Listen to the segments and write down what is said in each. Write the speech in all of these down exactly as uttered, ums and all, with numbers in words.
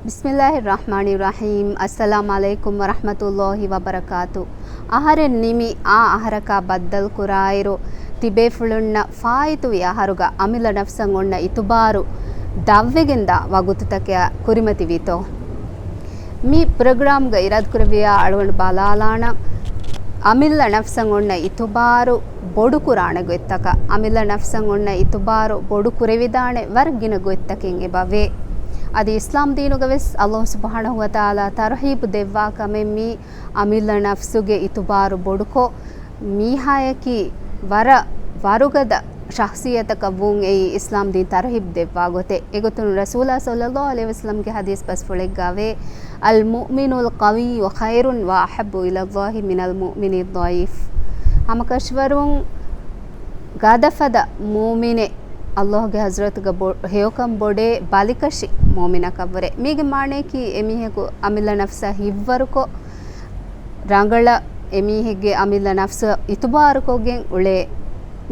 ބިސްމިއްލާހި ރަޙްމާނި ރަޙީމް. އައްސަލާމް ޢަލައިކުމް ވަރަޙްމަތުﷲި ވަބަރަކާތު. އަހަރެން ނިމި އާ އަހަރަކާ ބައްދަލުކުރާއިރު، ތިބޭފުޅުންނަށް ފާއިތުވި އަހަރުގަ އަމިއްލަ ނަފްސަށް އޮންނަ އިތުބާރު ދަށްވެގެންދާ ވަގުތުތަކެއް ކުރިމަތިވީތޯ؟ މި ޕްރޮގްރާމްގަ އިރާދަކުރެއްވިޔާ އަޅުގަނޑު ބަލާލާނަން، އަމިއްލަ ނަފްސަށް އޮންނަ އިތުބާރު ބޮޑުކުރާނެ ގޮތްތަކަށް. އަމިއްލަ ނަފްސަށް އޮންނަ އިތުބާރު ބޮޑު ކުރެވިދާނެ ވަރަށް ގިނަ ގޮތްތަކެއް އެބަވޭ. އަދި އިސްލާމް ދީނުގަވެސް ﷲ ސުބްޙާނަހޫ ވަތަޢާލާ ތަރުޙީބު ދެއްވާ ކަމެއް މީ އަމިއްލަ ނަފްސުގެ އިތުބާރު ބޮޑުކޮށް، މީހާޔަކީ ވަރަށް ވަރުގަދަ ޝަޚްޞިއްޔަތަކަށް ވުން އެއީ އިސްލާމް ދީން ތަރުޙީބު ދެއްވާ ގޮތެއް. އެގޮތުން ރަސޫލާ ޞައްލައްލާހު ޢަލައިހި ވަސައްލަމްގެ ޙަދީޘް ބަސްފުޅެއްގައިވޭ، "الْمُؤْمِنُ الْقَوِيُّ خَيْرٌ وَأَحَبُّ إِلَى اللَّهِ مِنَ الْمُؤْمِنِ الضَّعِيفِ." ހަމަކަށަވަރުން ގަދަފަދަ މުއުމިނެއް ﷲގެ ޙަޟްރަތުގަ ބޮ-، ހެޔޮކަން ބޮޑޭ ބަލިކަށި މުއުމިނަކަށްވުރެ. މީގެ މާނަޔަކީ އެމީހަކު އަމިއްލަ ނަފްސާ ހިތްވަރުކޮށް، ރަނގަޅަށް އެމީހެއްގެ އަމިއްލަ ނަފްސު އިތުބާރުކޮށްގެން އުޅޭ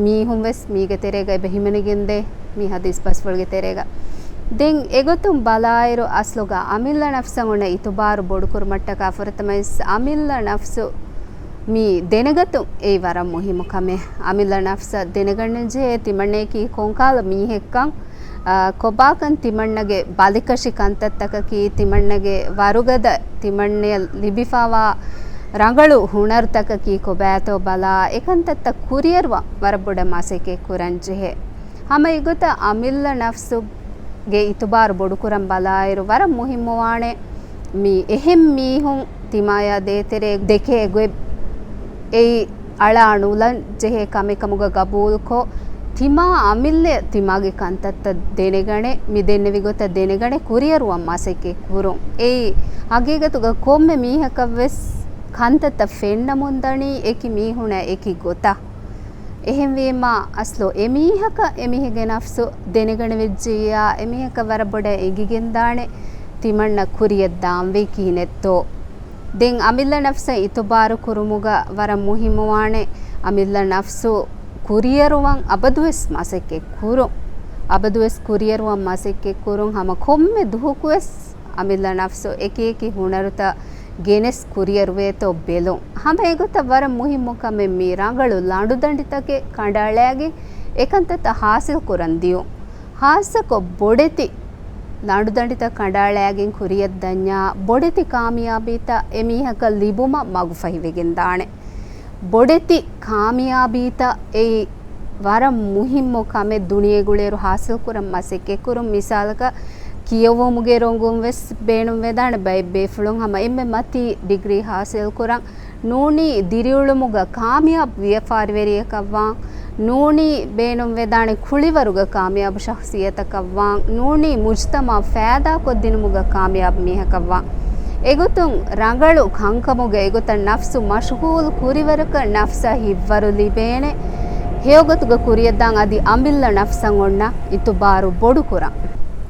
މީހުން ވެސް މީގެ ތެރޭގަ އެބަ ހިމެނިގެންދޭ މި ޙަދީޘް ބަސްފުޅުގެ ތެރޭގަ. ދެން އެގޮތުން ބަލާއިރު، އަސްލުގަ އަމިއްލަ ނަފްސަށް އޮންނަ އިތުބާރު ބޮޑުކުރުމަށްޓަކާ ފުރަތަމަވެސް އަމިއްލަ ނަފްސު މި ދެނެގަތުން އެއީ ވަރަށް މުހިއްމު ކަމެއް. އަމިއްލަ ނަފްސަށް ދެނެގަންނަންޖެހޭ ތިމަންނަޔަކީ ކޮންކަހަލަ މީހެއްކަން، އާ، ކޮބާކަން ތިމަންނަގެ ބަލިކަށި ކަންތައްތަކަކީ، ތިމަންނަގެ ވަރުގަދަ، ތިމަންނަޔަށް ލިބިފަވާ ރަނގަޅު ހުނަރުތަކަކީ ކޮބާތޯ ބަލާ، އެކަންތައްތައް ކުރިއަރުވަން ވަރަށް ބޮޑަށް މަސައްކަތް ކުރަންޖެހޭ. ހަމަ އެގޮތަށް އަމިއްލަ ނަފްސުގެ އިތުބާރު ބޮޑުކުރަން ބަލާއިރު، ވަރަށް މުހިއްމުވާނެ މި އެހެން މީހުން ތިމާޔާ ދޭތެރޭ ދެކޭ ގޮތް. އެއީ އަޅާ ނުލަން ޖެހޭ ކަމެއް ކަމުގަ ގަބޫލުކޮށް، ތިމާ އަމިއްލަ ތިމާގެ ކަންތައްތައް ދެނެގަނެ، މި ދެންނެވި ގޮތަށް ދެނެގަނެ ކުރިއަރުވަން މަސައްކަތް ކުރުން. އެއީ ހަގީގަތުގަ ކޮންމެ މީހަކަށް ވެސް ކަންތައްތައް ފެންނަމުން ދަނީ އެކި މީހުންނާ އެކި ގޮތަށް. އެހެންވީމާ، އަސްލު އެމީހަކަށް އެމީހެއްގެ ނަފްސު ދެނެގަނެވިއްޖިއްޔާ، އެމީހަކަށް ވަރަށް ބޮޑަށް އެނގިގެންދާނެ ތިމަންނަ ކުރިޔަށް ދާންވީ ކިހިނެއްތޯ. ދެން އަމިއްލަ ނަފްސަށް އިތުބާރު ކުރުމުގަ ވަރަށް މުހިއްމުވާނެ އަމިއްލަ ނަފްސު ކުރިއަރުވަން އަބަދުވެސް މަސައްކަތް ކުރުން. އަބަދުވެސް ކުރިއަރުވަން މަސައްކަތް ކުރުން. ހަމަ ކޮންމެ ދުހަކުވެސް އަމިއްލަ ނަފްސު އެކި އެކި ހުނަރުތައް ގެނެސް ކުރިއަރުވޭތޯ ބެލުން. ހަމަ އެގޮތަށް ވަރަށް މުހިއްމު ކަމެއް މީ ރަނގަޅު ލަނޑުދަނޑިތަކެއް ކަނޑައަޅައިގެން އެކަންތައްތައް ހާސިލް ކުރަން ދިޔުން. ހާއްސަކޮށް ބޮޑެތި ލަނޑުދަނޑިތައް ކަނޑައަޅައިގެން ކުރިޔަށް ދަންޏާ ބޮޑެތި ކާމިޔާބީތައް އެމީހަކަށް ލިބުމަށް މަގުފަހިވެގެންދާނެ. ބޮޑެތި ކާމިޔާބީތައް އެއީ ވަރަށް މުހިއްމު ކަމެއް ދުނިޔޭގުޅޭއިރު ހާސިލްކުރަން މަސައްކަތްކުރުން. މިސާލަކަށް، ކިޔެވުމުގެ ރޮނގުން ވެސް ބޭނުންވެދާނެ ބައެއް ބޭފުޅުން ހަމަ އެންމެ މަތީ ޑިގްރީ ހާސިލްކުރަން. ނޫނީ ދިރިއުޅުމުގަ ކާމިޔާބު ވިޔަފާރިވެރިއަކަށްވާން. ނޫނީ ބޭނުންވެދާނެ ކުޅިވަރުގަ ކާމިޔާބު ޝަޚްޞިއްޔަތަކަށްވާން. ނޫނީ މުޖްތަމަޢަށް ފައިދާކޮށްދިނުމުގަ ކާމިޔާބު މީހަކަށްވާން. އެގޮތުން ރަނގަޅު ކަންކަމުގަ އެގޮތަށް ނަފްސު މަޝްޣޫލް ކުރިވަރަކަށް ނަފްސަށް ހިތްވަރު ލިބޭނެ. ހެޔޮގޮތުގަ ކުރިޔަށްދާން އަދި އަމިއްލަ ނަފްސަށް އޮންނަ އިތުބާރު ބޮޑުކުރަން.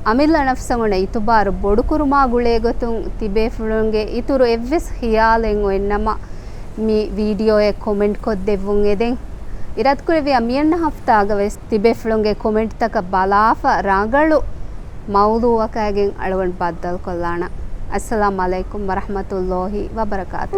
އަމިއްލަ ނަފްސަށް އޮންނަ އިތުބާރު ބޮޑުކުރުމާ ގުޅޭގޮތުން ތިބޭފުޅުންގެ އިތުރު އެއްވެސް ޚިޔާލެއް އޮތްނަމަ، މި ވީޑިއޯއެއް ކޮމެންޓް ކޮށްދެއްވުން އެދެން. އިރާދަކުރެއްވިޔާ މިއަންނަ ހަފްތާގަވެސް ތިބޭފުޅުންގެ ކޮމެންޓްތަކަށް ބަލާފަ ރަނގަޅު މައުޟޫޢަކާގެން އަޅުގަނޑު ބައްދަލުކޮށްލާނަން. އައްސަލާމް ޢަލައިކުމް ވަރަޙްމަތުﷲި ވަބަރަކާތު.